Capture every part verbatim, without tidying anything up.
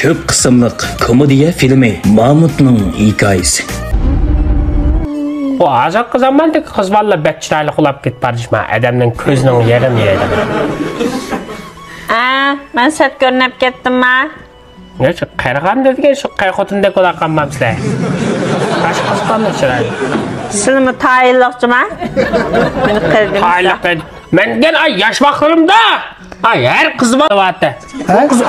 كۆپ قىسىملىق كومېدىيە فىلىمى مامۇتنىڭ ھېكايىسى. ئۇ ھازىرقى زاماندىكى قىز بالىلار بەك چىرايلىق بولاپ كېتىپ بارجىما، ئادەمنىڭ كۆزىنىڭ يېغىنى يەيدۇ. ئا، مەن سەت كۆرۈنۈپ كەتتىمما؟ يا، شۇ قېرىغان دېدىكەن، شۇ قېرى خوتۇندەك بولا قالمامسىلەر؟ باشقا قىز بارمۇ چىرايلىق؟ سىلىمۇ تايىنلىقچىما؟ مېنى قىلدىڭىز. تايىنلىق دېدى. مەن دېگەن، ئاي، ياش ۋاقىتلىرىمدا، ئاي، ھەر قىز بار دەۋاتتى. ھە؟ قىز.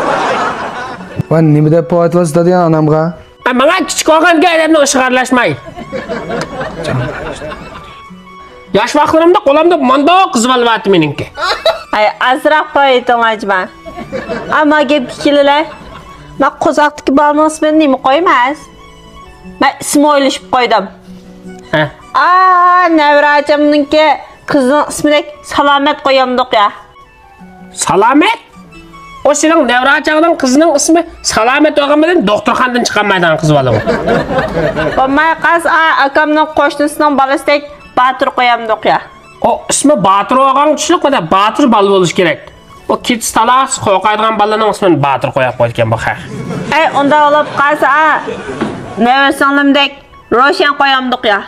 ۋاي، نېمە دەپ پوۋايتىۋاتىسىز دەيدىغان ئانامغا؟ ئا، ماڭا كىچىك بولغانكەن ئادەمنىڭ ئىشىغا ئارىلاشماي. ياش ۋاقىتلىرىمدا قولۇمدا مانداق قىز بالا بارتى مېنىڭكى. ئاي، ئازراق پوۋايتىڭ ئاجما. ئا، ما گەپكە كېلىلە. ما قورساقتىكى بالىنىڭ ئىسمىنى نېمە قويىمىز؟ مەن ئىسىم ئويلىشىپ قويدۇم. ھە. ئا، نەۋرە ئاچامنىڭكى قىزىنىڭ ئىسمىدەك سالامەت قويامدۇق يا. سالامەت؟ ئۇ سېنىڭ نەۋرە ئاچاڭنىڭ قىزىنىڭ ئىسمى سالامەت بولغان بىلەن دوختۇرخانىدىن چىقالمايدىغان قىز بالىغۇ. بولماي قالسا، ئا، ئاكامنىڭ قوشنىسىنىڭ بالىسىدەك باتۇر قويامدۇق يا. ئۇ ئىسمى باتۇر بولغان چۈشلۈك، مانا باتۇر بالا بولۇشى كېرەك. ئۇ كېچىسى تالاقسىز قورقايدىغان بالىنىڭ ئىسمىنى باتۇر قويۇپ قويىدىكەن بۇ خەق. ئەي، ئۇنداق بولۇپ قالسا، ئا، نەۋرە سىڭلىمدەك روشەن قويامدۇق يا.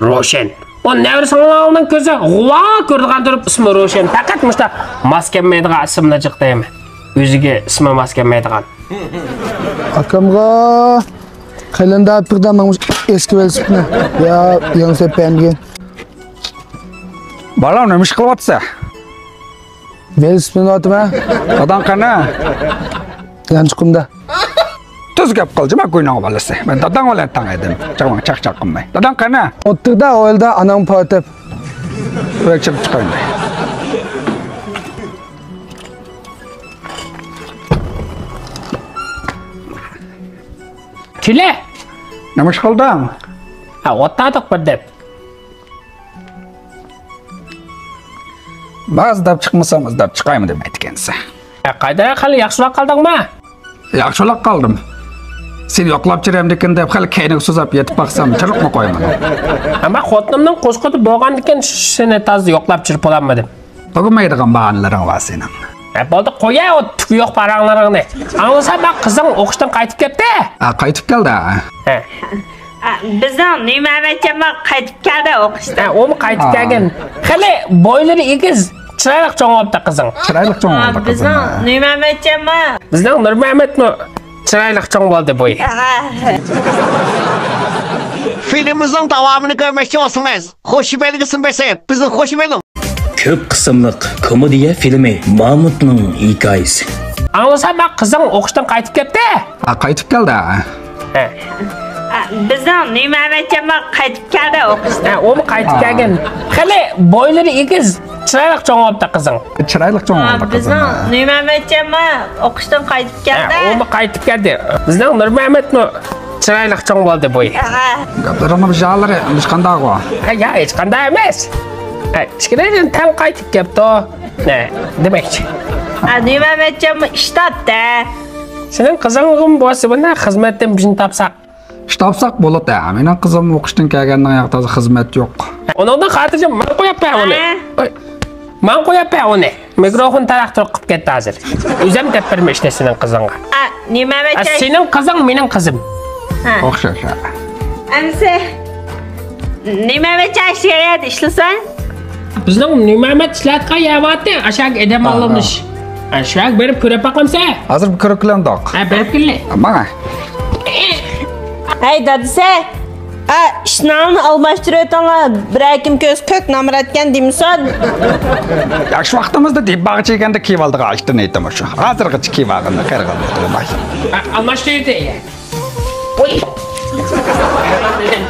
روشەن. ئۇ نەۋرە سىڭلىڭنىڭ كۆزى غۇۋا كۆرىدىغان تۇرۇپ ئىسمى روشەن. پەقەت مۇشتا ماس كەلمەيدىغان ئىسىملا جىق دەيمەن. ئۆزىگە ئىسمى ماس كەلمەيدىغان. ئاكامغا قېلىندا بىردەم ماڭمۇش ئەسكى ۋېلىسىپىتنى. يا، يېڭىسى بەنگەن. بالام، نېمە ئىش قىلىۋاتىسەن؟ ۋېلىسىپىتنى ئاتىمەن. داداڭ قەنە؟ يانچۇقۇمدا. تۈز گەپ قىل، جىما گۇينىڭ بالىسى. مەن داداڭ بىلەن تەڭ ئىدىم. چاقماڭ، چاقچاق قىلماي. داداڭ قەنە؟ ئوتتۇرىدا، ھويلىدا، ئاناڭ پاتىپ. ئۆلچەپ چىقايمەن. كېلە. نېمە ئىش قىلدىڭ؟ ھە، ئولتۇردۇق بىر دەپ. بەزى دەپ چىقمىسام، ئىزدەپ چىقايمۇ دېمەيدىكەنسەن. ھە، قايدا، خېلى ياخشىلاپ قالدىڭمۇ؟ ياخشىلاپ قالدىم. سېنى يوقلاپ چۈرەمدىكىن دەپ خېلى كەينىگە سوزاپ يېتىپ باقسام، چىرىقمۇ قويمىدىڭ. ئەمما خوتۇنۇمنىڭ قوشقۇتى بولغاندىكىن سېنى تازا يوقلاپ چۈرۈپ بولالمىدىم. تۈگىمەيدىغان باھانىلىرىڭ بار سېنىڭ. ھە، بولدى، قويە ئۇ تۈكى يوق پاراڭلىرىڭنى. ئاڭلىسام، ماڭا قىزىڭ ئوقۇشتىن قايتىپ كەپتۇ. ھە، قايتىپ كەلدى. ھە. ئا، بىزنىڭ نۇرمەمەتجانمۇ قايتىپ كەلدى ئوقۇشتىن. ھە، ئۇمۇ قايتىپ كەلگەن. خېلى بويلىرى ئېگىز، چىرايلىق چوڭ بوپتۇ قىزىڭ. چىرايلىق چوڭ بولدى قىزىڭ. بىزنىڭ نۇرمەمەتجانمۇ. بىزنىڭ نۇرمەمەتمۇ چىرايلىق چوڭ بولدى بويى. فىلىمىمىزنىڭ داۋامىنى كۆرمەكچى بولسىڭىز، قوشۇپ بېرىلگىسىنى بېسىپ، بىزنى قوشۇپ بېرىڭ. كۆپ قىسىملىق كومېدىيە فىلىمى مامۇتنىڭ ھېكايىسى. ئاڭلىسام، ماڭا قىزىڭ ئوقۇشتىن قايتىپ كەپتۇ. ھە، قايتىپ كەلدى. ھە. ئا، بىزنىڭ نۇرمەمەتجانمۇ قايتىپ كەلدى ئوقۇشتىن. ھە، ئۇمۇ قايتىپ كەلگەن. خېلى بويلىرى ئېگىز، چىرايلىق چوڭ بوپتۇ قىزىڭ. چىرايلىق چوڭ بولدى قىزىڭ. بىزنىڭ نۇرمەمەتجانمۇ ئوقۇشتىن قايتىپ كەلدى. ھە، ئۇمۇ قايتىپ كەلدى. بىزنىڭ نۇرمەمەتمۇ چىرايلىق چوڭ بولدى بويى. ھە. گەپلىرىڭنىڭ ھېچقانداقغۇ. ھە، يا، ھېچقانداق ئەمەس. ھە، ئىككىلەيدىن تەڭ قايتىپ كەپتۇ. نە، دېمەكچى. ھە، نۇرمەمەتجانمۇ ئىش تاپتى. سېنىڭ قىزىڭغىمۇ بولسا بۇنداق خىزمەتتىن بىرنى تاپساق. ئىش تاپساق بولىدۇ. مېنىڭ قىزىم ئوقۇشتىن كەلگەندىن ياق تازا خىزمەت يوق. ئۇنىڭدىن خاتىرجەم، ماڭا قويۇپ بەر ئۇنى. ھە. ئاي، ماڭا قويۇپ بەر ئۇنى. مىكروفون تاراق تۇرۇپ قىلىپ كەتتى ھازىر. ئۆزۈم دەپ بېرىمەن ئىشنى سېنىڭ قىزىڭغا. ئا، نېمە ئا، ئەمەسكەن؟ سېنىڭ قىزىڭ مېنىڭ قىزىم. ھە. ئوخشاش، ھە. ئەمسە نېمە ئەمەسكەن ئىشلىگەن يەردە ئىشلىسەڭ؟ بىزنىڭ نېمە ئەمەس ئىشلەتكەن يەر بارتى، ئاشاق ئادەم ھە، ئالىمىش. ھە. ئا، شۇ يەرگە بېرىپ كۆرۈپ باقامسەن؟ ھازىر بىر كۆرۈپ كېلەمدۇق. ھە، بېرىپ كېلەي. ماڭا. ھەي، دادىسى. ئا، ئىشنالنى ئالماشتۇرۇۋېتىڭلار، بىرەر كىم كۆرسە كۆك نامراتكەن دېمىسۇن. ياخشى ۋاقتىمىزدا دېباغچە يېگەندە كىيىۋالىدىغان ئىشتىن ئېيتىمۇ شۇ. ھازىرغىچە كىيىۋالغىنىنى قېرىغان ئوتۇرماي. ئا، ئالماشتۇرۇۋېتەي. ئۇي.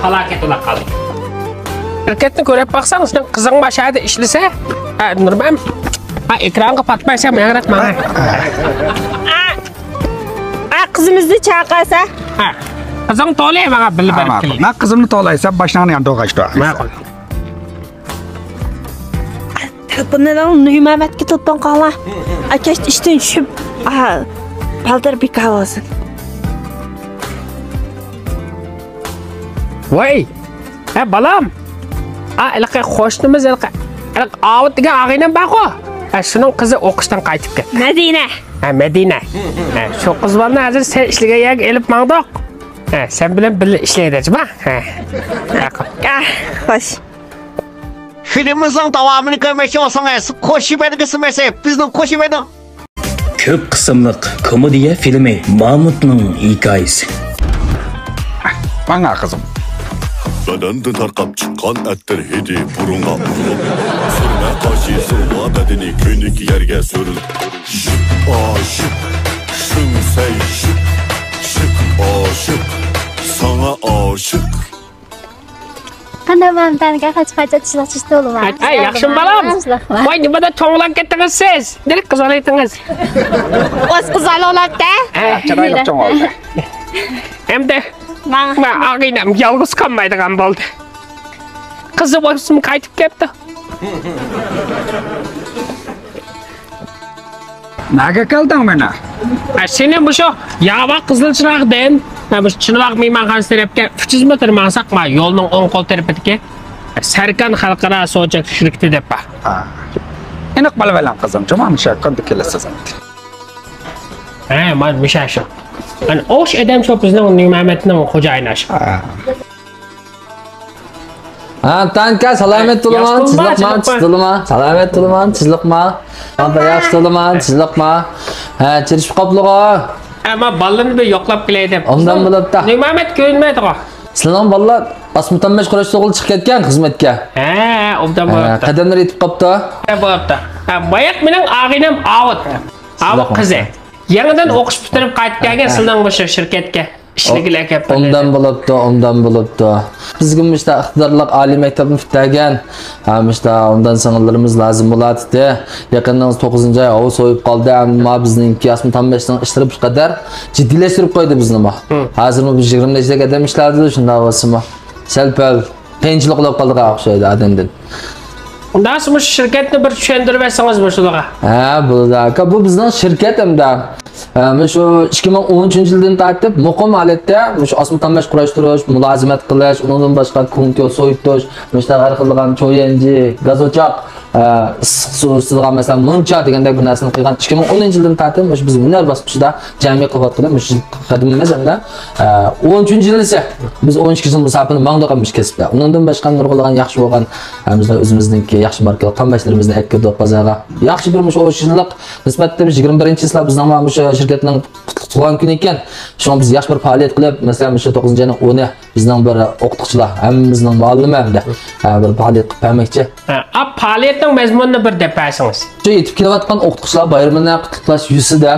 پالاكەت بولا قالدى. ھەرىكەتنى كۆرۈپ باقساڭ، سېنىڭ قىزىڭ باشادا ئىشلىسە، ئا، نۇرمەن، ئا، ئېكرانغا پاتمايسەن، ماڭا. ئا، ئا، قىزىمىزنى چاقىرسا. ھە. قىزىڭ تولا ماڭا بىللە ھە، بېرىپ ماقۇل. كېلەي. مەن قىزىمنى تولايسا، باشىنى ياندۇرغاچ تۇر. ماقۇل. تېلېفوننى ئېلىڭ، نۇرمەمەتكە تېلېفون قىلىڭلار. ئا، كەچتە ئىشتىن چۈشۈپ، ئا، بالدۇر بىكار بولسۇن. ۋاي، ھە، بالام. ئا، ھېلىقى قوشنىمىز، ھېلىقى، ھېلىقى ئاۋۇت دېگەن ئاغىنەم بارغۇ. ھە، شۇنىڭ قىزى ئوقۇشتىن قايتىپ كەپتۇ. مەدىنە. ھە، مەدىنە. ھە، شۇ قىز بالىنى ھازىر سەن ئىشلىگەن يەرگە ئېلىپ ماڭدۇق. ھە، سەن بىلەن بىللە ئىشلەيلى، جۇما. ھە. ھە، خوش. فىلىمىمىزنىڭ داۋامىنى كۆرمەكچى بولسىڭىز، قوشۇۋېتىڭ، بىزنى قوشۇۋېتىڭ. كۆپ قىسىملىق كومېدىيە فىلىمى مامۇتنىڭ ھېكايىسى. ماڭا قىزىم. بەدەندىن تارقاپ چىققان ئەتىر ھىدى بۇرۇنغا ئۇرۇلۇپ، سۈرمە قارشى سۇلغا بەدىنى كۆينۈك يەرگە سۈرۈلۈپ، شىپ ئاشىق، شۈڭسەي شىپ، شىپ ئاشىق، ساڭا ئاشىق. قانداق مامتانىكەن، قاچا قاچا چىلىق چىش تولىما. ھەي، ياخشىمۇ بالام؟ ياخشىلىقما؟ ۋاي، نېمىدە چوڭلاپ كەتتىڭىز سىز؟ نېرى قىزغىلىتىڭىز؟ ئوز قىزارلىق بولۇپتۇ. ھە، چىرايلىق چوڭ بولدى. ئەمدى ماڭا. مانا ئاغىنەم يالغۇز قالمايدىغان بولدى. قىزى بولسىمۇ قايتىپ كەپتۇ. نەگە كەلدىڭ مانا؟ ئە، سېنى مۇشۇ ياۋا قىزىل چىراغدىن، ئە، مۇشۇ چىنۋاق مېھمانخانىسى تەرەپكە ئۈچ يۈز مېتىر ماڭساق، ما يولنىڭ ئوڭ قول تەرىپىدىكى، ئە، سەركان خەلقئارا سودا شىركىتى دەپ بار. ھا. ئېنىق بىلىۋېلىڭ قىزىم، جۇما مۇشۇ ياققا كېلىسىز ئەمدى. ھە، مانا مۇشۇ شۇ. ئەنە ئوش ئادەم شۇ بىزنىڭ نۇرمەمەتنىڭ خوجايىنى شۇ. ھا. ھە، تانكا، سالامەت تۇرما، تىزلىقما، تىزلىقما. سالامەت تۇرما، تىزلىقما. ھە، ياخشى تۇرما، تىزلىقما. ھە، چىرىشىپ قاپلىغۇ. ئەمما بالىلارنى بىر يوقلاپ كېلەي دەپ. ئوبدان بولۇپتا. نۇرمەمەت كۆرۈنمەيدىغۇ. سىلىنىڭ بالىلار ئاسما تامماش قۇراشتۇرغىلى چىقىپ كەتكەن خىزمەتكە. ھە، ئوبدان بولۇپتا. قەدەملىرى يېتىپ قاپتۇ. ھە، بولۇپتا. ھە، باياق مېنىڭ ئاغىنەم ئاۋۇت. ئاۋۇت قىزى. يېڭىدىن ئوقۇش پۈتتۈرۈپ قايتىپ كەلگەن سىلىنىڭ مۇشۇ شىركەتكە. ئىشلىگىلى ئەكەپ بېرىلدى. ئوبدان بولۇپتۇ، ئوبدان بولۇپتۇ. بىزگە مۇشتا ئىقتىدارلىق ئالىي مەكتەپنى پۈتتۈرگەن، ھە، مۇشتا ئوبدان سىڭىللىرىمىز لازىم بولاتتى. يېقىننىڭ توققۇزىنچى ئاي ھاۋا سوۋۇپ قالدى، ئەمما بىزنىڭكى ئاسما تامماشنىڭ ئىشلىرى بىر قەدەر جىددىيلەشتۈرۈپ قويدى بىزنىمۇ. ھازىرمۇ بىر يىگىرمە نەچچىدەك ئادەم ئىشلەۋاتىدۇ، شۇنداق بولسىمۇ سەل پەل قىيىنچىلىق بولۇپ قالىدىغان ئوخشايدۇ ئادەمدىن. ئۇنداق بولسا مۇشۇ شىركەتنى بىر چۈشەندۈرۈۋەتسىڭىز مۇشۇلارغا. ھە، بولىدۇ ئاكا. بۇ بىزنىڭ شىركەت ئەمدى. ھە، مۇشۇ ئىككى مىڭ ئون ئۈچىنچى يىلدىن تارتىپ مۇقىم ھالەتتە مۇشۇ ئاسما تامماش قۇراشتۇرۇش، مۇلازىمەت قىلىش، ئۇنىڭدىن باشقا كۇڭكيو سويۇتۇش، مۇشۇنداق ھەر خىل قىلغان چويەنجى، گاز ئوچاق، ئە، ئىسسىق سۇ ئىسسىتىدىغان، مەسىلەن، مۇنچا دېگەندەك بىر نەرسىنى قىلغان. ئىككى مىڭ ئونىنچى يىلدىن تارتىپ مۇشۇ بىز ھۈنەر باسقۇچىدا جەمئىي قىلىۋاتقىلى مۇشۇ قەدىمىمىز ئەمدى، ئە، ئون ئۈچىنچى يىلى، بىز ئون ئىككى يىل مۇساپىنى ماڭدۇق مۇشۇ كەسىپتە. ئۇنىڭدىن باشقا نۇرغۇنلىغان ياخشى بولغان، ئە، بىزنىڭ ئۆزىمىزنىڭكى ياخشى ماركىلىق تامماشلىرىمىزنى ئەكىردۇق بازارغا. ياخشى بىر مۇشۇ ئون ئۈچ يىللىق نىسبەتتە بىز يىگىرمە بىرىنچى چىسلا بىزنىڭ مۇشۇ شىركەتنىڭ قۇتلۇق تۇغۇلغان كۈنى ئىكەن. شۇڭا بىز ياخشى بىر پائالىيەت قىلىپ، مەسىلەن، مۇشۇ توققۇزىنچى ئاينىڭ ئونى بىزنىڭ بىر ئوقۇتقۇچىلار، ھەممىمىزنىڭ مۇئەللىمى ھەمدە، ھە، بىر پائالىيەت قىلىپ بەرمەكچى. ھە، ئا، پائالىيەتنىڭ مەزمۇنىنى بىر دەپ بەرسىڭىز. شۇ يېتىپ كېلىۋاتقان ئوقۇتقۇچىلار بايرىمىنى قۇتلۇقلاش يۈزىدە،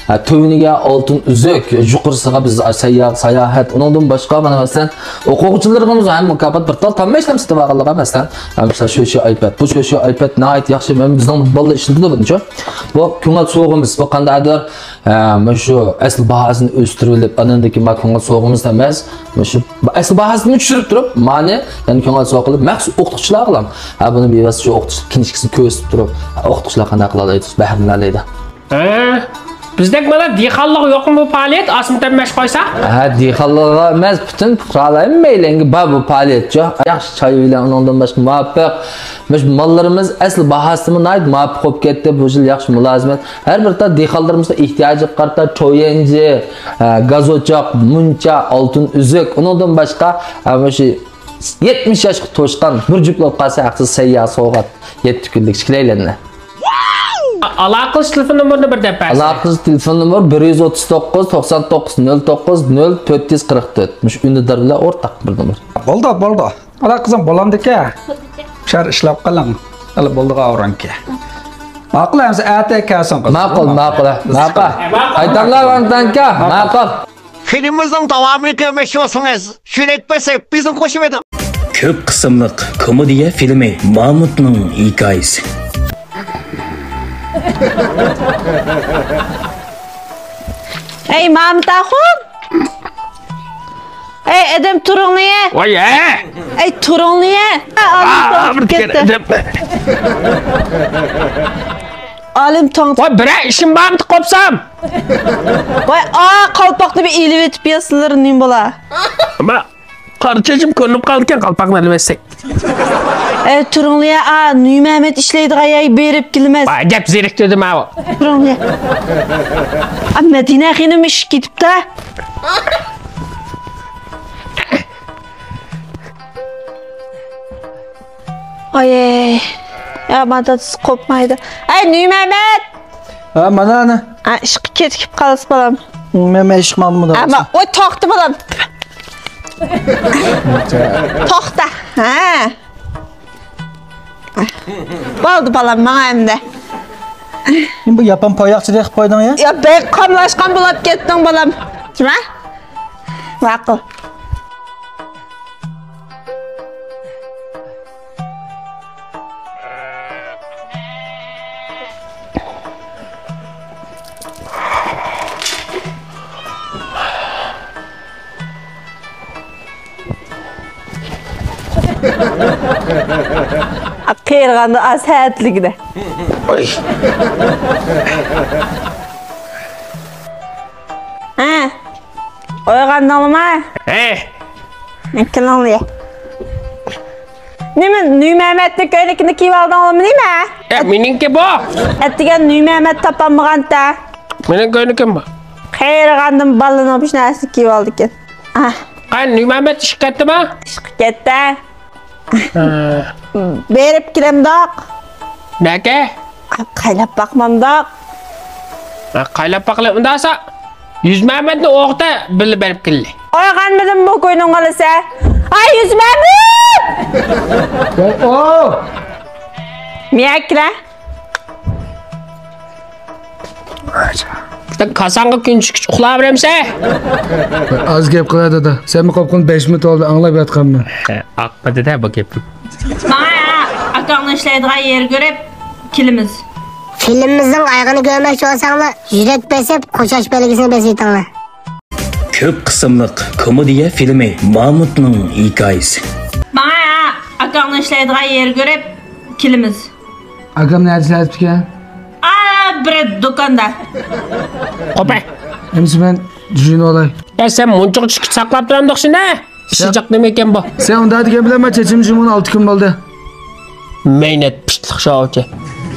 ھە، تۆۋىنىگە ئالتۇن ئۈزۈك، يۇقىرىسىغا بىز سەيياھ، ساياھەت، ئۇنىڭدىن باشقا، مانا، مەسىلەن، ئوقۇغۇچىلىرىمىز ھەم مۇكاپات بىر تال تامما ئىشلەم سېتىۋالغانلىقى، مەسىلەن، ھە، مىسال، شۇ، شۇ ئايپاد، بۇ، شۇ، شۇ ئايپاد ناھايىتى ياخشى، مەن، بىزنىڭ بالىلار ئىشلىتىدۇ بۇنى، شۇ. بۇ كۆڭۈل سوۋغىمىز، بۇ قانداقدۇر، ھە، مۇشۇ ئەسلى باھاسىنى ئۆستۈرۈۋېلىپ، ئانىڭدىن كېيىن ما كۆڭۈل سوۋغىمىز ئەمەس، مۇشۇ ئەسلى باھاسىنى چۈشۈرۈپ تۇرۇپ، مانى، يەنى كۆڭۈل سوۋغا قىلىپ، مەخسۇس ئوقۇتقۇچىلارغا قىلام. ھە، بۇنى بىۋاسىتە شۇ ئوقۇتقۇچىلار كىنىشكىسىنى كۆرسىتىپ تۇرۇپ، ئوقۇتقۇچىلار قانداق قىلالايدۇ، بەھرىلىنەلەيدۇ. ھە، بىزدەك مانا دېھقانلىققا يوقمۇ بۇ پائالىيەت، ئاسما تەممەش قويساق؟ ھە، دېھقانلارغا ئەمەس، پۈتۈن پۇقرالار ھەممەيلەنگە بار بۇ پائالىيەتچۇ. ياخشى چاي بىلەن ئۇنىڭدىن باشقا مۇۋاپىق. مۇشۇ ماللىرىمىز ئەسلى باھاسىمۇ ناھايىتى مۇۋاپىق بولۇپ كەتتى. بۇ يىل ياخشى مۇلازىمەت. ھەر بىر تال دېھقانلىرىمىزنىڭ ئېھتىياجىغا قارىتا چويەنجى، ئە، گاز ئوچاق، مۇنچا، ئالتۇن ئۈزۈك، ئۇنىڭدىن باشقا، ئە، مۇشۇ يەتمىش ياشقا توشقان بىر جۈپ بولۇپ قالسا ھەقسىز سەيياھ سوۋغات، يەتتە كۈنلۈك ئىككىلەيلەننى. ئالاقە قىلىش تېلېفون نومۇرىنى بىر دەپ بەرسىلە. ئالاقە قىلىش تېلېفون نومۇرى بىر يۈز ئوتتۇز توققۇز، توقسان توققۇز، نۆل توققۇز، نۆل، تۆت يۈز قىرىق تۆت. مۇشۇ ئۈندىدار بىلەن ئورتاق بىر نومۇر. بولدى، بولدى. ئالا قىزىم، بولامدىكەن. شۇ يەر ئىشلەپ قېلىڭ. ھېلى بولىدىغان ئورۇنكەن. ماقۇل، ئەمسە ئەتە كەلسۇن قىزىم. ماقۇل، ماقۇل، ماقۇل. قايتاملا ۋاڭتانكا، ماقۇل. فىلىمىمىزنىڭ داۋامىنى كۆرمەكچى بولسىڭىز، شۈلەك بېسىپ، بىزنى قوشۇۋېتىڭ. كۆپ قىسىملىق كومېدىيە فىلىمى مامۇتنىڭ ھېكايىسى. ئەي، مامۇت ئاخۇن! ئەي، ئادەم تۇرۇڭلىيە! ۋاي، ھە! ئەي، تۇرۇڭلىيە! ئالىم توڭتۇپ كەتتى. ئالىم توڭتۇپ. ۋاي، بىرەر ئىشىم بارمىدى قوپسام؟ ۋاي، ئا، قالپاقنى بىر ئېلىۋېتىپ ياتسىلىرى نېمە بولا؟ ئەمما قارا چېچىم كۆرۈنۈپ قالىدىكەن، قالپاقنى ئېلىۋەتسەك. ئە، تۇرۇڭلىيە، ئا، نۇرمەمەت ئىشلەيدىغان يەرگە بېرىپ كېلىمىز. ئەجەب زېرىكتۈردۈم ھاۋۇ. تۇرۇڭلىيە. ئا، مەدىنە خېنىم ئىشقا كېتىپتۇ. ئايەي. يا، مانا دادىسى قوپمايدۇ. ئەي، نۇرمەمەت! ھە، مانا ئانا. ئا، ئىشقا كېتىپ قالسا بالام. مەن، مەن ئىشقا ماڭدىم، دادىسى. ئەمما، ۋاي، توختا بالام. توختا. ھە. بولدى بالام، ماڭا ئەمدى. بۇ ياپان پاياقچىدەك قىلىپ قويدۇڭ يا؟ يا، بەك قاملاشقان بولۇپ كەتتىڭ بالام. جۇما؟ ماقۇل. قېرىغاندا ئاز ھەتلىكىدە. ھە. ئويغاندىڭلىما؟ ھە. كېلىڭلى. نېمە، نۇرمەمەتنىڭ كۆينىكىنى كىيىۋالدىڭلىما نېمە؟ ئە، مېنىڭكى بۇ. ئەتىگەن نۇرمەمەت تاپالمىغانتە. مېنىڭ كۆينىكىم بۇ. قېرىغاندىم بالىنىڭ مۇشۇ نەرسىنى كىيىۋالدىكەن. ئاھ. قاي، نۇرمەمەت ئىشقا كەتتىما؟ ئىشقا كەتتى. ھە. بېرىپ كېلەمدۇق؟ نەگە؟ قايلاپ باقمامدۇق؟ ھە، قايلاپ باقلى ئۇنداسا. يۈزمەمەتنى ئوغۇتە بىللە بېرىپ كېلىلى. ئويغانمىدىم بۇ كوينىڭ بالىسى. ئاي، يۈزمەمەت! ۋاي، ئو! مىيەكلە. سەن كاساڭغا كۈن چۈشكىچە ئۇخلاۋېرەمسەن؟ ئاز گەپ قىلە، دادا. سەنمۇ قاپقۇن بەش مىنۇت بولدى، ئاڭلاپ ياتقانمەن. ھە، ئاقمىدى-دە بۇ گېپىم. ماڭا ئاكاڭنىڭ ئىشلەيدىغان يېرىنى كۆرۈپ كېلىمىز. فىلىمىمىزنىڭ ئايىغىنى كۆرمەكچى بولساڭلار، يۈرەك بېسىپ، قوشاش بەلگىسىنى بېسىۋېتىڭلار. كۆپ قىسىملىق كومېدىيە فىلىمى مامۇتنىڭ ھېكايىسى. ماڭا ئاكاڭنىڭ ئىشلەيدىغان يېرىنى كۆرۈپ كېلىمىز. ئاكام نەدە ئىشلەيدىكەن؟ ئا، بىر دۇكاندا. قوپە. ئەمىسە مەن جۈيۈنۈۋالاي. يا، سەن مۇنچىغا چۈشكۈچە ساقلاپ تۇرامدۇق سېنى؟ ئىشى جىق نېمە ئىكەن بۇ؟ سەن ئۇنداق دېگەن بىلەن مەن چېچىمنى جۇمۇن ئالتە كۈن بولدى. مەينەت پىشتىلىق شاۋۇچى.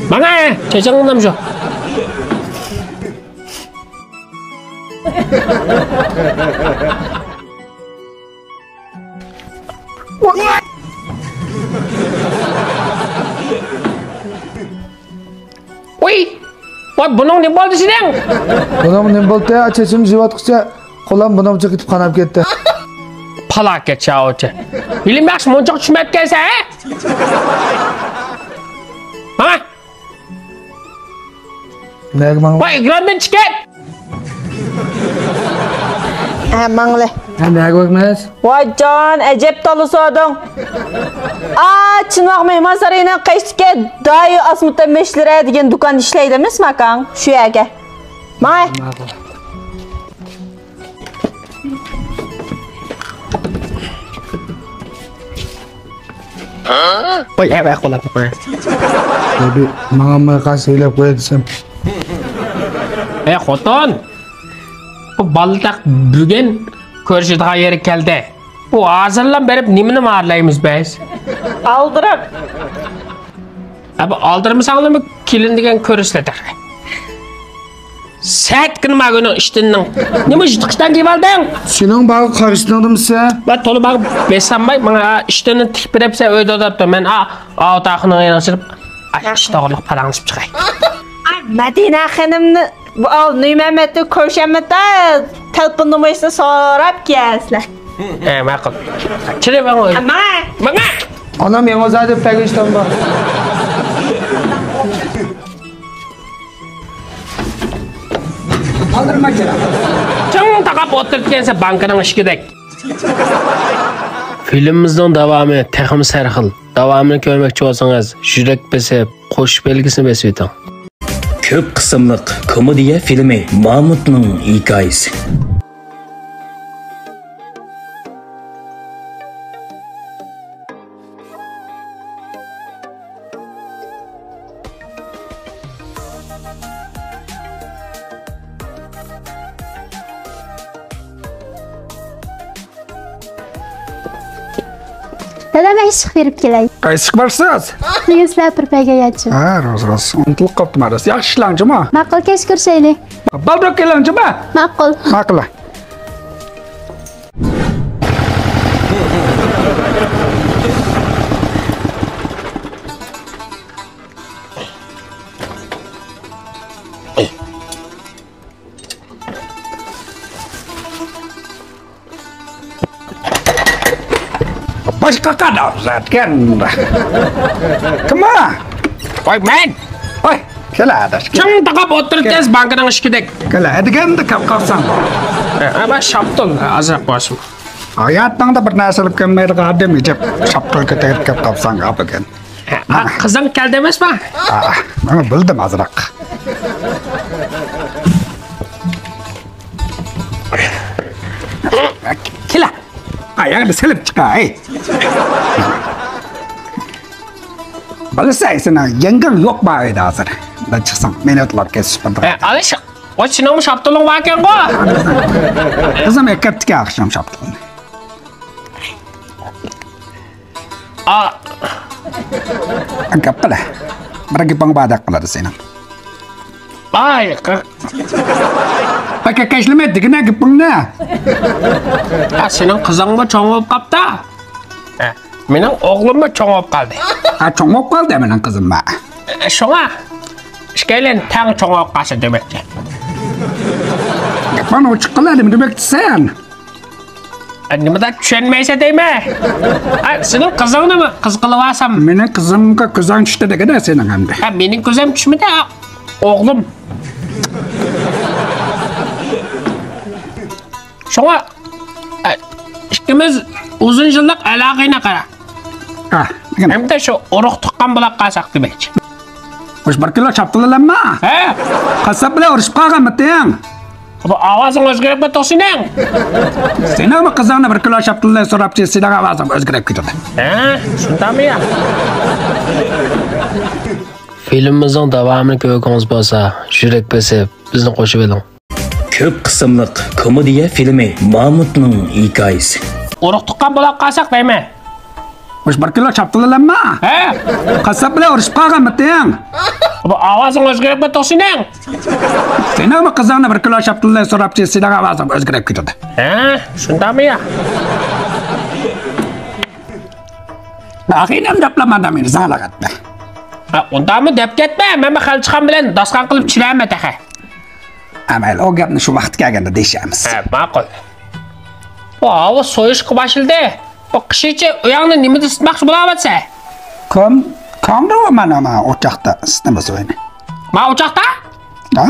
ماڭا، چېچىڭنى شۇ. ۋوي! ۋاي، بۇنىڭ نېمە بولدى سېنىڭ؟ بۇنىڭ نېمە بولدى؟ چېچىم جىۋاتقۇچە قولام بۇنىڭچە كېتىپ قاناپ كەتتى. پالاكەت شاۋۇچى. ھېلىمۇ ياخشى مۇنچىغا چۈشمەپتىكەنسەن، ھە؟ ھە؟ نەگە ماڭ؟ ۋاي، ئېكراندىن چىقىپ كەت! ھە، ماڭلى. ھە، نەگە ۋاقمىز؟ ۋاي جان، ئەجەب تالا سورىدىڭ. ئا، چىنۋاق مېھمانسارىيىنىڭ قېشىدىكى دايى ئاسمىتان مەشلىرە دېگەن دۇكان ئىشلەيدۇ ئەمەسمۇ ئاكاڭ؟ شۇ يەرگە. ماڭ. ماقۇل. ۋاي، ئەۋە قولاپ قوياي. بىر ماڭا ماقاس ئېلىپ قوياي دېسەم. ئەي خوتۇن، بۇ بالىتاق بۈگۈن كۆرۈشىدىغان يېرى كەلدى. بۇ ھازىرلا بېرىپ نېمىنى مارىلايمىز بىز؟ ئالدىراپ. ئە، بۇ ئالدىرىمىساڭلارمۇ كېلىن دېگەن كۆرۈسىلەر تېخى. سەتكىنە ماگۇنىڭ ئىشتىنىڭ. نېمە يىرتىقىشتان كىيىۋالدىڭ؟ سېنىڭ باغ قارىشتىڭدىمسە؟ ۋە تولا باغ بېسەمماي، ماڭا ئىشتىنى تىكىپ بېرەپسەن، ئۆيدە ئولتۇرۇپتۇ. مەن ئا، ئاۋۇ تاخۇنىڭ يېنىغا چىقىپ، ئا، ئىش توغرىلىق پاراڭلىشىپ چىقاي. ئا، مەدىنە خېنىمنى، بۇ، ئاۋۇ نۇرمەمەتنى كۆرۈشەممىتە، تېلېفوندىن بولسا سوراپ كېلەرسىلەر. ئە، ماقۇل. چىرى ماڭا. ماڭا. ماڭا. ئانام يېڭىزادە پەگىشتان بار. چىڭ تاقاپ ئولتۇرۇپتىكەنسەن بانكىنىڭ ئىشىكىدەك. فىلىمىمىزنىڭ داۋامى تېخىمۇ سەرخىل. داۋامىنى كۆرمەكچى بولسىڭىز، يۈرەك بېسىپ، قوشۇش بەلگىسىنى بېسىۋېتىڭ. كۆپ قىسىملىق كومېدىيە فىلىمى مامۇتنىڭ ھېكايىسى. دادا، مەن ئىششىق بېرىپ كېلەي. قايسىغا بارىسىز؟ بۈگۈن سىلەر بىر پەيگە يەتچۇ. ھە، راست، راست. ئۇنتۇلۇپ قاپتىمەن، راست. ياخشى ئىشلەڭچىما؟ ماقۇل، كەچ كۆرۈشەيلى. بالدۇر كېلىڭچىما؟ ماقۇل. ماقۇل. باشقا قادام زاتكەن. كىم ئۇ؟ ۋاي، مەن. ۋاي، كېلە، ئاداش، كېلە. چىڭ تاقاپ ئولتۇرۇپ كەل. تېز بانكىنىڭ ئىشىكىدەك. كېلە، ئەدىگەندە كەپ قالساڭ. ھە، ھە، بەس شاپتۇل، ئازراق بولسۇن. ھاياتىڭدا بىر نەرسە ئېلىپ كەلمەيدىغان ئادەم ئىجاب شاپتۇل كۆتۈرۈپ كەپ قالساڭ، ئاپىكەن. ھە، قىزىڭ كەلدى ئەمەسمۇ؟ ھە، مانا بىلدىم ئازراق. كېلە. ئاياغنى سېلىپ چىقاي. بىلىسەن، سېنىڭ يەڭگىڭ يوق بار ئۆيدە ھازىر. مەن چىقسام، مېنى ئوتلاپ كەتسە. ھە، ئالىش، ئۇ سېنىڭمۇ شاپتۇلۇڭ باركەنغۇ؟ قىزىم ئەكەپتىكەن ئاخشام شاپتۇلنى. ئا. گەپ قىلە. بىر گېپىڭ باردەك قىلىدۇ سېنىڭ. ئاي، قى- بەك كەكەشلىمە، دېگىنە گېپىڭنى. ھە، سېنىڭ قىزىڭمۇ چوڭ بولۇپ قاپتا. ھە، مېنىڭ ئوغلۇممۇ چوڭ بولۇپ قالدى. ھە، چوڭ بولۇپ قالدى مېنىڭ قىزىممۇ. ئە، شۇڭا ئىككىيلەن تەڭ چوڭ بولۇپ قالسا دېمەكچى. گېپىڭنى ئوچۇق قىل، نېمە دېمەكچىسەن؟ ئە، نېمىدەپ چۈشەنمەيسەن دەيمەن؟ ئە، سېنىڭ قىزىڭنىمۇ قىز قىلىۋالسام؟ مېنىڭ قىزىمغا كۆزۈڭ چۈشتى دېگىنە سېنىڭ ئەمدى. ئە، مېنىڭ كۆزۈم چۈشمىدى، ئوغلۇم. شۇڭا، ئە، ئىككىمىز ئۇزۇن يىللىق ئالاقىنى قارا. ئە، دېگىنە. ئەمدى شۇ ئۇرۇق تۇغقان بولاپ قالساق دېمەكچى. مۇشۇ بىر كىلو شاپتۇللىلەمما؟ ھە؟ قاسساپ بىلەن ئۇرۇشۇپ قالغانمىتىڭ؟ بۇ ئاۋازىڭ ئۆزگىرىپ كەتتى سېنىڭ. سېنىڭمۇ قىزىڭنى بىر كىلو شاپتۇلنى سوراپچى، سېنىڭ ئاۋازىڭ ئۆزگىرىپ كېتىدۇ. ھە؟ شۇنداقمۇ يا؟ فىلىمىمىزنىڭ داۋامىنى كۆرگۈڭىز بولسا، يۈرەك بېسىپ، بىزنى قوشۇۋېلىڭ. كۆپ قىسىملىق كومېدىيە فىلىمى مامۇتنىڭ ھېكايىسى. ئۇرۇق تۇغقان بولاپ قالساق دەيمەن. مۇشۇ بىر كىلو شاپتۇللىلەمما؟ ھە؟ قاسساپ بىلەن ئۇرۇشۇپ قالغانمىتىڭ؟ بۇ ئاۋازىڭ ئۆزگىرىپ كەتتى سېنىڭ. سېنىڭمۇ قىزىڭنى بىر كىلو شاپتۇلنى سوراپچى، سېنىڭ ئاۋازىڭ ئۆزگىرىپ كېتىدۇ. ھە؟ شۇنداقمۇ يا؟ ئاخىرى نېمە دەپلا مانا مېنى زاڭلىق ئەتمە. ھە، ئۇنداقمۇ دەپ كەتمە، مەنمۇ خەلچىخان بىلەن داستىخان قىلىپ چىلەمەن تېخى. ھە، مەيلى، ئۇ گەپنى شۇ ۋاقىتتا كەلگەندە دېيىشەرمىز. ھە، ماقۇل. بۇ ھاۋا سويۇشقا باشلىدى. بۇ قىشىچە ئۆيۈڭنى نېمىدە ئىسسىتماقچى بولاۋاتىسەن؟ كوم-، كومدا مانا، مانا ئوچاقتا ئىسسىتىمىز ئۆينى. ما ئوچاقتا؟ ھە؟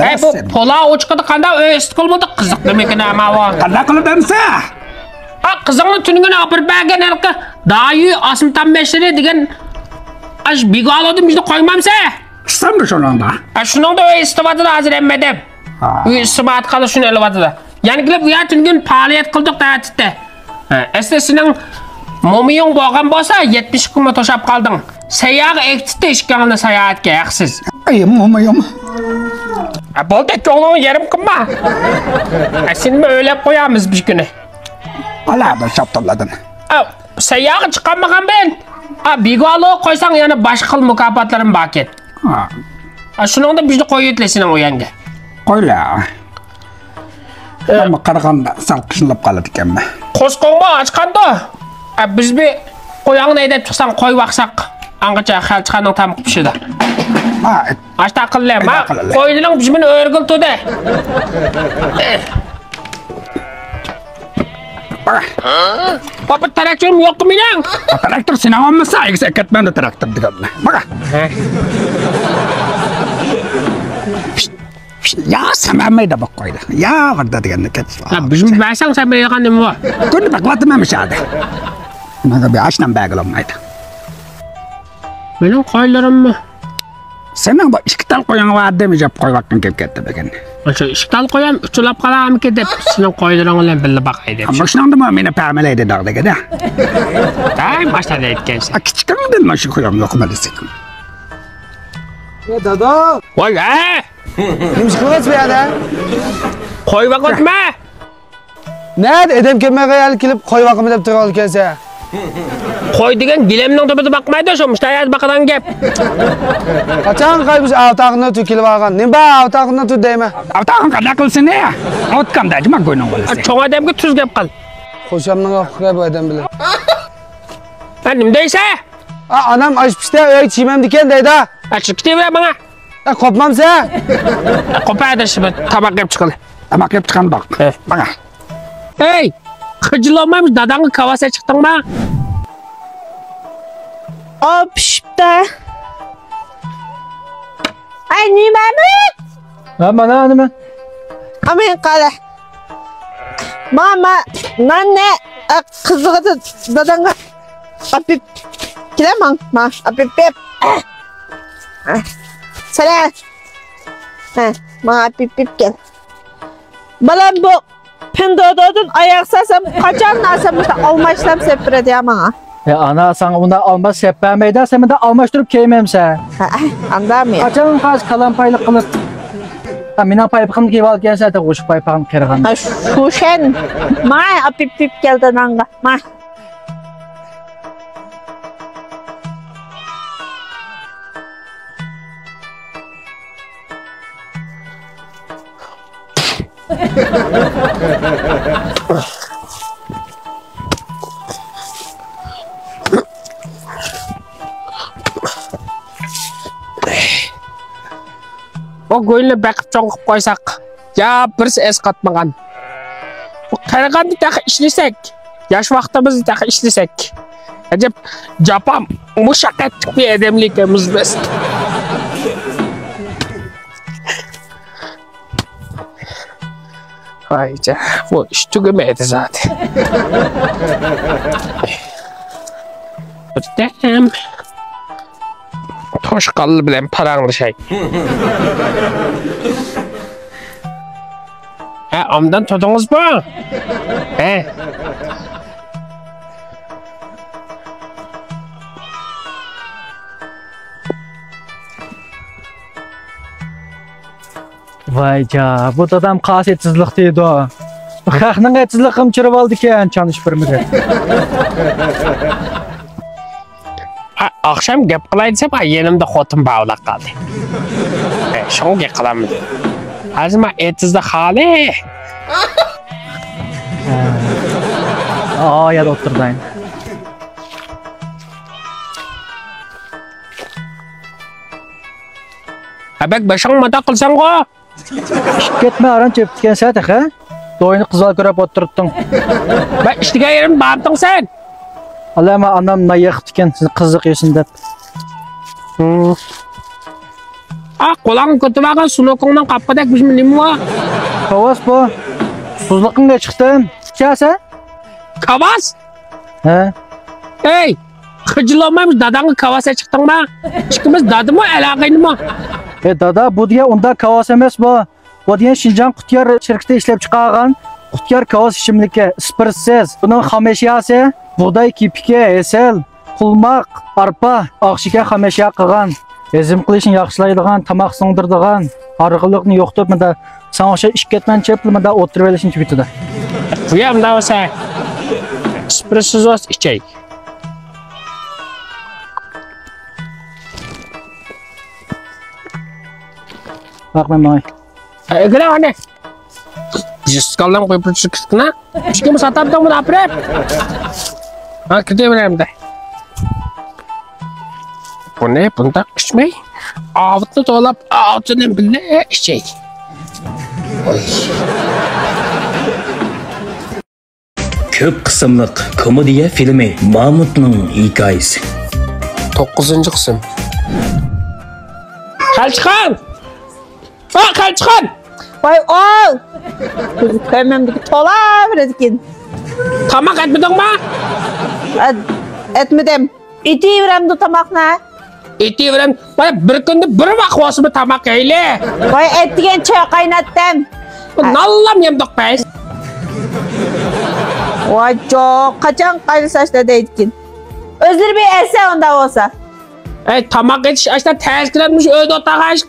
ھەي، بۇ پولا ئوچىقىدا قانداق ئۆي ئىسسىتقىلى بولىدۇ؟ قىزىق نېمىكىن ئەمما ئۇ. قانداق قىلىپ ئەمسە؟ ھە، قىزىڭنى تۈنۈگۈن ئاپىرىپ بەرگەن ھېلىقى دايى ئاسمىتام مەشرى دېگەن ئاش بىگالودا مۇشۇنى قويمامسە؟ ئىسسامدۇ شۇنىڭدا؟ ھە، شۇنىڭدا ئۆي ئىسسىتىۋاتىدۇ ھازىر ھەممە ئادەم. ھە. ئۆي ئىسسىتىۋاتقاندا شۇنى ئېلىۋاتىدۇ. يەنە كېلىپ، ئۇ يەر تۈنۈگۈن پائالىيەت قىلدۇق دەۋاتىدۇ. ھە، ئەسلى سېنىڭ مومىيىڭ بولغان بولسا، يەتمىش ئىككى مو توشاپ قالدىڭ. سەيياغا ئەكېتىتتى ئىككىڭلارنى ساياھەتكە ھەقسىز. ئەي، مومىيىم. ھە، بولدى، كۆڭلۈڭنى يېرىم قىلما. ھە، سېنىمۇ ئۆيلەپ قويارمىز بىر كۈنى. ئالا، بىر شاپتۇللاردىن. ھە، سەيياغا چىقارمىغان بىلەن، ھە، بىگالو قويساڭ يەنە باشقا خىل مۇكاپاتلىرىم باركەن. ھە. ھە، شۇنىڭدا بىزنى قويۇۋېتىلە سېنىڭ ئۆيۈڭگە. قويلا. ئە. ئەمما قارىغاندا سەل قىينىلىپ قالىدىكەنمەن. قورسىقىڭمۇ ئاچقاندۇ؟ ئە، بىز بىر قويۇڭنى ھەيدەپ چىقساڭ، قوي باقساق، ئاڭغىچە خەلچىخاننىڭ تامىقى پىشىدۇ. ھە. ئاشتا قىللى، ما، قويلىرىڭ بىز بىلەن ئۆرگىلى تۇردى. بار. بار، بىر تراكتورۇم يوققۇ مېنىڭ؟ تراكتور سېنىڭ بولمىسا، ئەگىسى ئەكەتمەمدۇ تراكتور دېگەننى. بار. يا، سەن بەرمەيدە بۇ قوينى. يا، بىردە دېگەندە كەت. ھە، بىزمۇ بەرسەڭ سەن بېرىدىغان نېمە بار؟ كۈندە بېقىۋاتىمەن مۇشۇ يەردە. ماڭا بىر ئاشنام بەرگىلى بولمايدۇ. مېنىڭ قويلىرىممۇ؟ سېنىڭ بۇ ئىككى تال قويۇڭ بار دېمىجەپ قويۇۋاتقىن كېلىپ كەتتى بۈگۈن. ئاشۇ ئىككى تال قويۇم ئۇچۇرلاپ قالارمىكىن دەپ سېنىڭ قويلىرىڭ بىلەن بىللە باقاي دەپ. مۇشۇنىڭدىمۇ مېنى پەمىلەيدى داغ دېگىدە. ھەي، ماشتا دەيدىكەنسەن. كىچىكىڭدىن مۇشۇ قويۇڭ يوقما دېسەم. يا دادا. ۋاي، ھە! نېمە ئىش قىلىۋاتىسەن بۇ يەردە؟ قوي باقىۋاتىمەن. نەدە ئادەم كەلمىگەن يەرگە كېلىپ قوي باقىمەن دەپ تۇرغان ئىكەنسەن. قوي دېگەن گىلەمنىڭ تۈۋىدە باقمايدۇ، شۇ مۇشۇ يەردە باقىدىغان گەپ. قاچان قايبىش ئاۋتاقنى تۈكۈلۈپ ئالغان؟ نېمە بار ئاۋتاقنى تۈ دەيمەن. ئاۋتاقنى قانداق قىلسىنى؟ ئاۋۇتقاندا جىما گوينىڭ بالىسى. چوڭ ئادەمگە تۈز گەپ قىل. خوشامنىڭ ئاققا بۇ ئادەم بىلەن. ھە، نېمە دەيسە؟ ئا، ئانام ئاش پىشتى، ئۆيگە چىمەمدىكەن دەيدۇ. ھە، چىقىپ كېتىۋەر ماڭا. ھە، قوپمامسەن؟ قوپە ئاداش، بىر تاماق يەپ چىقىلى. تاماق يەپ چىققان باق. ھە. ماڭا. ھەي، خىجىل بولماي داداڭغا كاۋاسە چىقتىڭما؟ ئاۋۇ پىشىپتۇ. ئەي، نېمەمۇ؟ ھە، مانا نېمە؟ ئامىن قالە. ماما، ناننى، ئە، قىزىغىدا داداڭغا ئاپىپ كېلە، ماڭ، ماڭ، ئاپىپ بېرىپ. سەلە. ھە، ماڭا ئاپىپ بېرىپ كەل. بالام، بۇ پىندودودىن ئاياق سالسام، قاچان ناسام مۇشۇ ئالما ئىشلەپ سېلىپ بېرىدۇ يا ماڭا. ھە، ئانا، ساڭا ئۇنداق ئالما سېلىپ بەرمەيدۇ، سەن مۇنداق ئالماشتۇرۇپ كىيمەمسەن. ھە، ئاندامۇ؟ قاچان قاچ كالام پايلىق قىلىپ. ھە، مېنىڭ پايپىقىمنى كىيىپ ئالغانسەن، غۇشۇپ پايپىقىم قېرىغان. ھە، شۇشەن. ماي ئاپىپ پىپ كەلدى نانغا. ماي. ئۇ گۇينى بېقىپ چوڭ قىلىپ قويساق، يا بىرسى ئەسقاتمىغان. بۇ قېرىغاندا تېخى ئىشلىسەك، ياش ۋاقتىمىزدا تېخى ئىشلىسەك. ئەجەب جاپا مۇشەققەتلىك بىر ئادەملىكەنمىز بىز. ۋايجان، بۇ ئىش تۈگىمەيدۇ زادى. بىردەم توشقانلار بىلەن پاراڭلىشاي. ھە، ئاندىن تۇردىڭىزمۇ؟ ھە. ۋايجان، بۇ دادام خاس ئېتىزلىق دەيدۇ. خەقنىڭ ئېتىزلىقىنى چۈشۈرۈپ ئالدىكەن، چانىشىپ بىرمىدى. ئا، ئاخشام گەپ قىلاي دېسەم، ئا، يېنىمدا خوتۇن باۋلاپ قالدى. ئە، شۇڭا گەپ قىلالمىدىم. ھازىر مانا ئېتىزدا خالى. ئا، يەردە ئولتۇردى ئەنە. ئا، بەك بېشىڭنى ماتا قىلساڭغۇ. ئىشقىپ كەتمە، ئاران چېپىپتىكەنسەن تېخى. دوينى قىزغا كۆرۈپ ئولتۇرۇپتۇڭ. بەك ئىشلىگەن يېرىمنى بارمىدىڭ سەن؟ ئالە، مانا ئانام نان يېقىپتىكەن، سىزنى قىزىق يېسۇن دەپ. ھىم. ئا، قولۇڭغا كۆتۈرۈۋالغان سۇنۇكۇڭنىڭ قاپىقىدەك بىر نېمە بار؟ كاۋاس بۇ. سۇسلۇقۇڭغا چىقتىم. ئىچەرسەن؟ كاۋاس؟ ھە. ئەي! خىجىل بولماي مۇشۇ داداڭغا كاۋاسە چىقتىڭما؟ ئىككىمىز دادىمۇ، ئەلئاغىنىمۇ. ئە، دادا، بۇ دېگەن ئۇنداق كاۋاس ئەمەس بۇ. بۇ دېگەن شىنجاڭ قۇتيار شىركىتى ئىشلەپ چىقارغان قۇتيار كاۋاس ئىچىملىكى، ئىسپىرتسىز. بۇنىڭ خام ئەشياسى بۇغداي كېپىكى، ھەسەل، قۇلماق، ئارپا، ئاق شېكەر خام ئەشيا قىلغان. ھەزىم قىلىشنى ياخشىلايدىغان، تاماق سىڭدۈرىدىغان، ھارغىنلىقنى يوقىتىپ، مۇنداق ساڭا ئوخشاش ئىككى كەتمەن چېپىپ، مۇنداق ئولتۇرۇۋېلىشنى تۈگىتىدۇ. بۇ يا مۇنداق بولسا، ئىسپىرتسىز بولسا ئىچەي. باق، مەن ماڭاي. ئەگىلە ئانى. جىسكاللام قويۇپ تۇرۇپ كىتكىنا. ئىككى مۇساتاپتىڭ بۇنى ئاپىرىپ. ھا، كېتىۋېرەمدە. بۇنى بۇنداق ئىچمەي، ئاۋۇتنى توۋلاپ، ئاۋۇتىنى بىللە ئىچەي. كۆپ قىسىملىق كومېدىيە فىلىمى مامۇتنىڭ ھېكايىسى. توققۇزىنچى قىسىم. خەلچىخان! ۋاي، قاچقان! ۋاي، ئاۋ! كۆزى كۆرمەمدىكى تولا بېرىدىكىن. تاماق ئەتمىدىڭما؟ ئەت-، ئەتمىدىم. ئېتىۋېرەمدۇ تاماقنى؟ ئېتىۋېرەم. مانا بىر كۈندە بىر ۋاق بولسىمۇ تاماق يەيلى. ۋاي، ئەتىگەن چاي قايناتتىم. نانلام يەمدۇق بەس. ۋاي، جوق، قاچان قاينىساشتا دەيدىكىن. ئۆزلىرى بىر ئەتسە ئۇنداق بولسا. ئەي، تاماق ئېتىش ئاشتا تەس كېلەتمىش ئۆيدە ئولتۇرغاچ.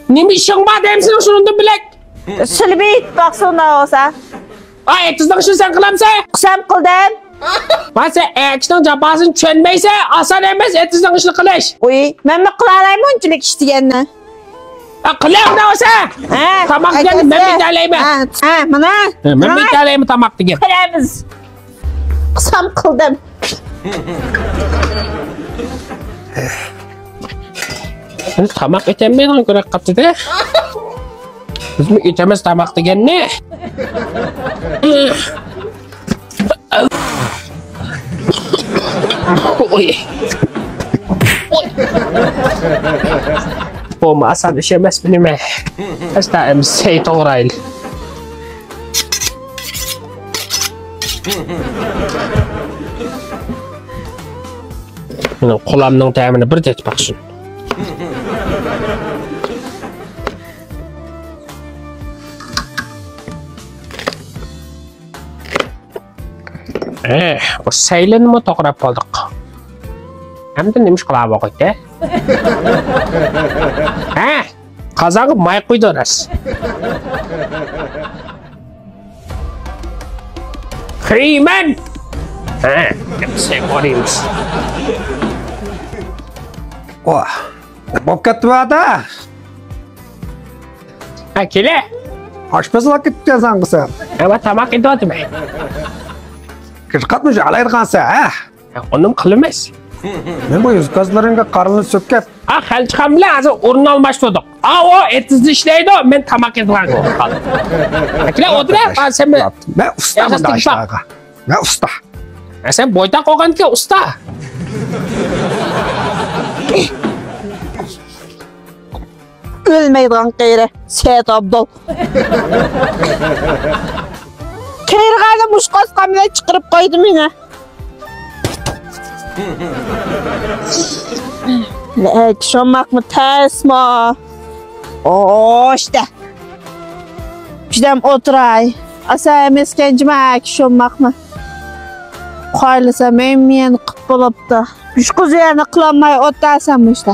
نېمە ئىشىڭ بار دەيمسىلەر شۇنىڭدىن بىلەك؟ سىلى بېيىتىپ باقسۇن ئۇنداق بولسا. ئا، ئېتىزنىڭ ئىشىنى سەن قىلامسەن؟ قىلسام قىلدىم. ما سەن ئەر كىشىنىڭ جاپاسىنى چۈشەنمەيسەن، ئاسان ئەمەس ئېتىزنىڭ ئىشىنى قىلىش. ئۇي، مەنمۇ قىلالايمەن ئۇنچىلىك ئىش دېگەننى. ئە، قىلە ئۇنداق بولسا. ھە، تاماق دېگەننى مەن ئەكەلسە. ئېتەلەيمەن. ھە، ھە، مانا. ھە، مەن ئېتەلەيمەن تاماق دېگەن. كۆرىمىز. قىسام قىلدىم. بىز تاماق ئېتەلمەيدىغان كۆرۈپ قاپتۇ-دە. بىزمۇ ئېتىمىز تاماق دېگەننى. ئوي. ئوي. بۇمۇ ئاسان ئىش ئەمەس، بىلىمەن. ئەستا ئەمسە سەي توغرايلى. مېنىڭ قولامنىڭ تەمىنى بىر تېتىپ باقسۇن. ئە، بۇ سەيلىنىمۇ توغراپ بولدۇق. ئەمدى نېمە ئىش قىلار بولغىيتى؟ ھە؟ قازانغا ماي قۇيدى راست. خېيمەن! ھە، سەي قورۇيمىز. ۋاھ، بولۇپ كەتتى بۇ يەردە. ھە، كېلە. ئاشپەزلەر كېتىپتىكەن سەن قىسا. ھە، تاماق ئېتىۋاتىمەن. كىرىپ قاتمىش ئالايدىغانسەن، ھە؟ ھە، ئۇنىمۇ قىلىمىز. مەن بۇ يۈز كۆزلىرىڭگە قارىنى سۆككەپ. ئا، خەلچىخان بىلەن ھازىر ئورۇن ئالماشتۇردۇق. ئا، ئۇ ئېتىزدا ئىشلەيدۇ، مەن تاماق ئېتىدىغان بولۇپ قالدىم. ھە، كېلە ئولتۇرە، ھە، سەن مەن ئۇستا مۇنداق ئىشلارغا. مەن ئۇستا. ھە، سەن بويتاق بولغاندىكىن ئۇستا. ئۆلمەيدىغان قېرى، سەئىد ئابدۇل. قېرىغاندا مۇشۇ قاسقان بىلەن چىقىرىپ قويدى مېنى. لەك، شۇماقمۇ تەسمۇ؟ ئوشتە. بىردەم ئولتۇراي. ئاسا ئەمەسكەن جىماك شۇماقمۇ؟ قايلىسا مەن مېنى قىپ بولۇپتۇ. ئۈچ قىز يەنە قىلالماي ئولتۇرسام مۇشتا.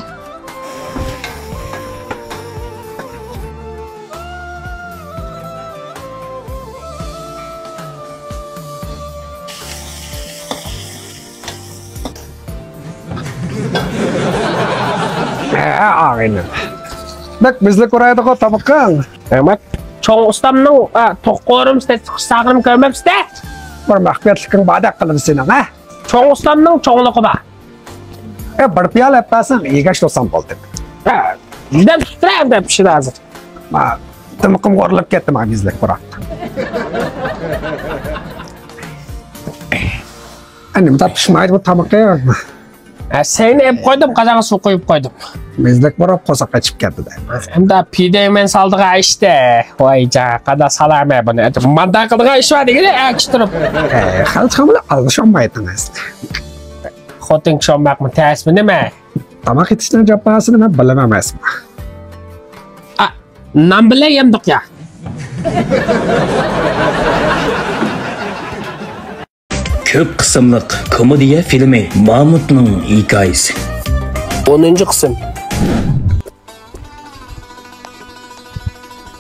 ھە، ئاغىنىم. بەك مېزىلىك ئۇرايدىغۇ تامىقىڭ. ھە، مانا چوڭ ئۇستامنىڭ، ئە، توخۇ قورۇمىسى تېتىقىش ساغىنىم كۆرمەپسىز-دە. بىر مەخپىيەتلىكىڭ باردەك قىلىدۇ سېنىڭ، ھە؟ چوڭ ئۇستامنىڭ چوڭلۇقى بار. ئە، بىر پىيالە ئەپ بەرسەڭ، يېگەچ تۇرسام بولدى. ھە، يۈزدەن تۇتۇپ تۇرە ئەمدى پىشىدۇ ھازىر. ما، تامىقىمغا ئۇرۇلۇپ كەتتى، ما، مېزىلىك پۇراق. ئە، نېمە دەپ پىشمايدۇ بۇ تامىقىڭ؟ ھە، سەينى ئېلىپ قويدۇم، قازانغا سۇ قۇيۇپ قويدۇم. مېزىلىك پۇراپ قورساق ئېچىپ كەتتى-دە. ئەمدى پىدەيمەن سالدىغان ئىشتە. ۋاي جان، قانداق سالامەن بۇنى. مانداق قىلىدىغان ئىش بار دېگىنى ئەكىشتۈرۈپ. ھە، خەلچىخان بىلەن ئالىشالمايتتىڭىز. خوتۇن كىشى بولماقمۇ تەسمۇ نېمە؟ تاماق ئېتىشنىڭ جاپاسىنى مەن بىلىمەن ئەمەسمۇ. ئا، نان بىلەن يەمدۇق يا. كۆپ قىسىملىق كومېدىيە فىلىمى مامۇتنىڭ ھېكايىسى. ئونىنچى قىسىم.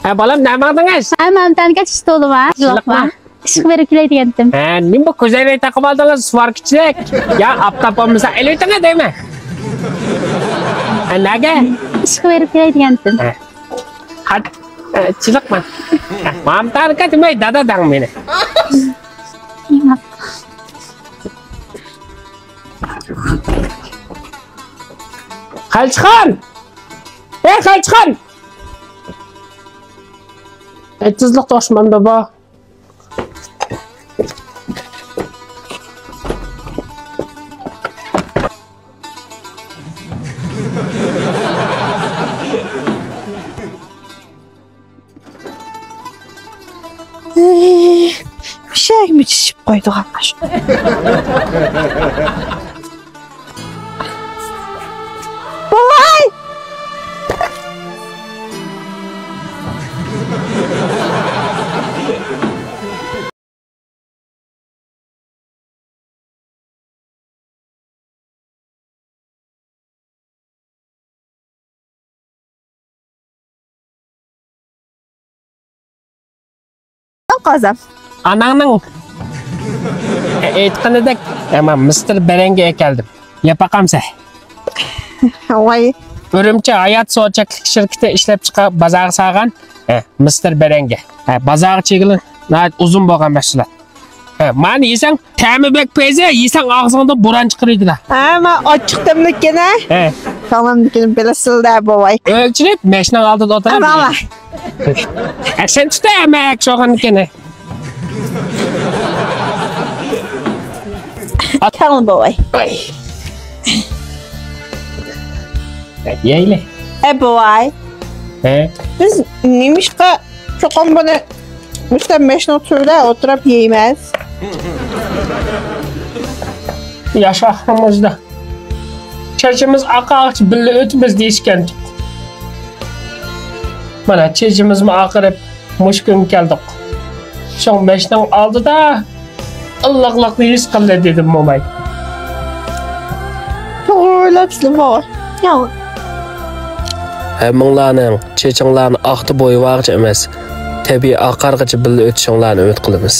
ھە، بالام، نەماڭدىڭىز؟ ھە، مامتانغا چىشتولىما، جىلىقما. ئىشقا بېرىپ كېلەي دېگەنتىم. ھە، نېمە بۇ كۆزەينەك تاقىپ ئالدىڭىز، سۇۋاركىچىلىك؟ يا ئاپتاپ بولمىسا ئېلىۋېتىڭە دەيمەن. ھە، نەگە؟ ئىشقا بېرىپ كېلەي دېگەنتىم. ھە. قات-، ئە، چىلىقما. ئە، مامتانىكا دېمەي، دادا دەڭ مېنى. خەلچىخان! ئەي، خەلچىخان! ئېتىزلىق توشمامدا بار. ئېي، ئېشەكمۇ چىشىپ قويىدىغان ئاشۇ. بوۋاي! قازان. ئاناڭنىڭ. ئېيتقىنىدەك، ئەمما مىستېر بېرەڭگە ئەكەلدىم. يەپ باقامسەن؟ ۋاي. ئۈرۈمچى ھايات سۇ ئوچاقلىق شىركىتى ئىشلەپ چىقا-، بازارغا سالغان، ھە، مىستېر بېرەڭگە. ھە، بازارغا چىققىلى ناھايىتى ئۇزۇن بولغان مەھسۇلات. ھە، مانا يېسەڭ، تەمى بەك پەيزى، يېسەڭ ئاغزىڭدا بوران چىقىرىدىلا. ھە، مانا ئاچچىق تەملىككەن، ھە؟ ھە. ساغلاملىقىنى بىلىسىلدە، بوۋاي. ئۆلچىنىپ، مەشنىڭ ئالدىدا ئولتۇرۇپ. ھە، ماما. ھە، سەن تۇت، ھە، مەن شۇغان ئىكەن. كەڭ بوۋاي. ئاي. يەيلى. ئە، بوۋاي. ھە؟ بىز نېمىشقا چوقۇم بۇنى مۇشۇنداق مەشنىڭ تۈۋىدە ئولتۇرۇپ يەيمىز؟ ياشاغىنىمىزدا چېچىمىز ئاقارغىچە بىللە ئۆتىمىز دېيىشكەنتۇق. مانا، چېچىمىزمۇ ئاقىرىپ، مۇشۇ كۈنگە كەلدۇق. شۇڭا مەشنىڭ ئالدىدا ئىللىقلىقنى ھېس قىلدى، دېدىم موماي. توغرا ئويلاپسىلەر، موماي. ھەممىڭلارنىڭ چېچىڭلارنى ئاقتا بويىۋارغۇچە ئەمەس، تەبىئىي ئاقارغىچە بىللە ئۆتۈشۈڭلارنى ئۈمىد قىلىمىز.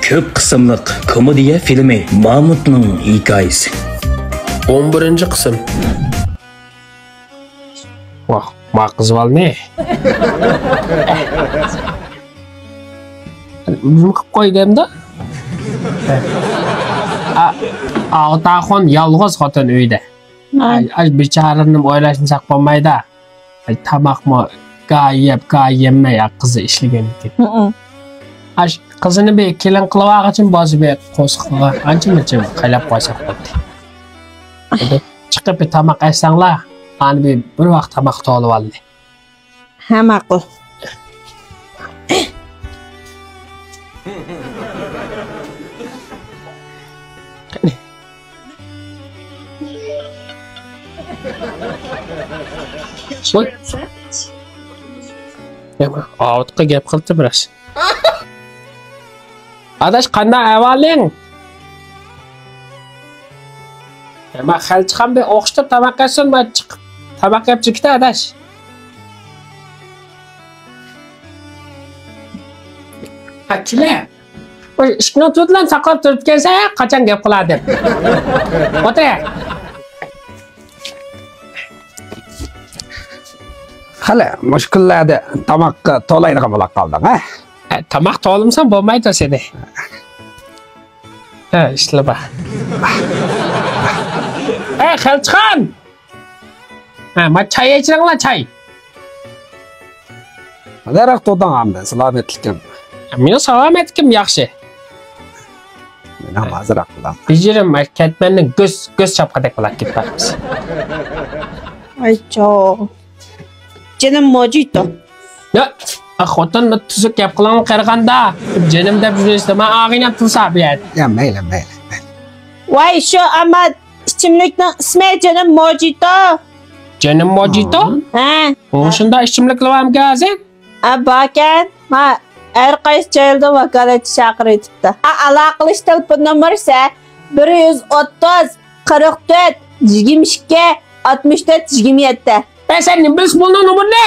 كۆپ قىسىملىق كومېدىيە فىلىمى مامۇتنىڭ ھېكايىسى. ئون بىرىنچى قىسىم. ۋاھ، ما قىز بالىنى. نېمە قىلىپ قوي دەمدۇ؟ ئا-، ئاغىتاخۇن يالغۇز خوتۇن ئۆيدە. ئاي، ئاي، بىچارىنى ئويلاشمىساق بولمايدۇ. ئاي، تاماقمۇ گاھى يەپ، گاھى يەممەي، ئا، قىزى ئىشلىگەنكىن. ھىم. ئاش، قىزىنى بىر كېلىن قىلىۋالغۇچىمۇ بولسا بىر قورسىقىغا ئانچە-مۇنچە قايلاپ قويساق بولدى. چىقىپ بىر تاماق ئەتسەڭلار، ئانى بىر، بىر ۋاق تاماق تولۇۋالدى. ھە، ماقۇل. ۋاي. ئاۋۇتقا گەپ قىلدى بىراز. ئاداش، قانداق ئەھۋالىڭ؟ مانا خەلچىخان بىر ئوخشىتىپ تاماق يەسۇن، مانا چىقىپ تاماق يەپ چىقتى، ئاداش. ھە، كېلە. ئىشىكنىڭ تۈۋىدىلا ساقلاپ تۇرۇپتىكەنسەن، قاچان گەپ قىلار دەپ. ئولتۇر. خېلى مۇشۇ كۈنلەردە تاماققا تولايدىغان بولاپ قالدىڭ، ھە؟ ئە، تاماق تولىمىسام بولمايدۇ سېنى. ھە، ئىشلىۋا. ئە، خەلچىخان! ھە، ما چاي ئىچىرىڭلار، چاي. نەرەق تۇردۇڭ ئاندىن، سالامەتلىكىم؟ مېنىڭ سالامەتلىكىم ياخشى. مېنىڭ ھازىراق بولام. بېجىرىم، كەتمەننى گۈس، گۈس چاپقىدەك بولاپ كېتىپ باقىمىز. ئاي، چوغ. جېنىم موجىتو. يا، خوتۇن، بىر تۈزۈك گەپ قىلىڭ قېرىغاندا. جېنىم دەپ يۈرۈسىدە، مەن ئاغىنەم تۇرسا بۇ يەردە. يا، مەيلى، مەيلى، مەيلى. ۋاي، شۇ ئەمما ئىچىملىكنىڭ ئىسمى جېنىم موجىتو. جېنىم موجىتو؟ ھە. ئۇ شۇنداق ئىچىملىكلەر بارمىكەن ھازىر؟ ھە، باركەن. ما، ھەر قايسى جايلاردا ۋاكالەتچى چاقىرىۋېتىپتۇ. ھە، ئالاقىلىشىش تېلېفون نومۇرى سە، بىر يۈز ئوتتۇز، قىرىق تۆت، يىگىرمە ئىككى، ئاتمىش تۆت، يىگىرمە يەتتە. ئە، سەن نېمە بىلىسەن بۇنىڭ نومۇرىنى؟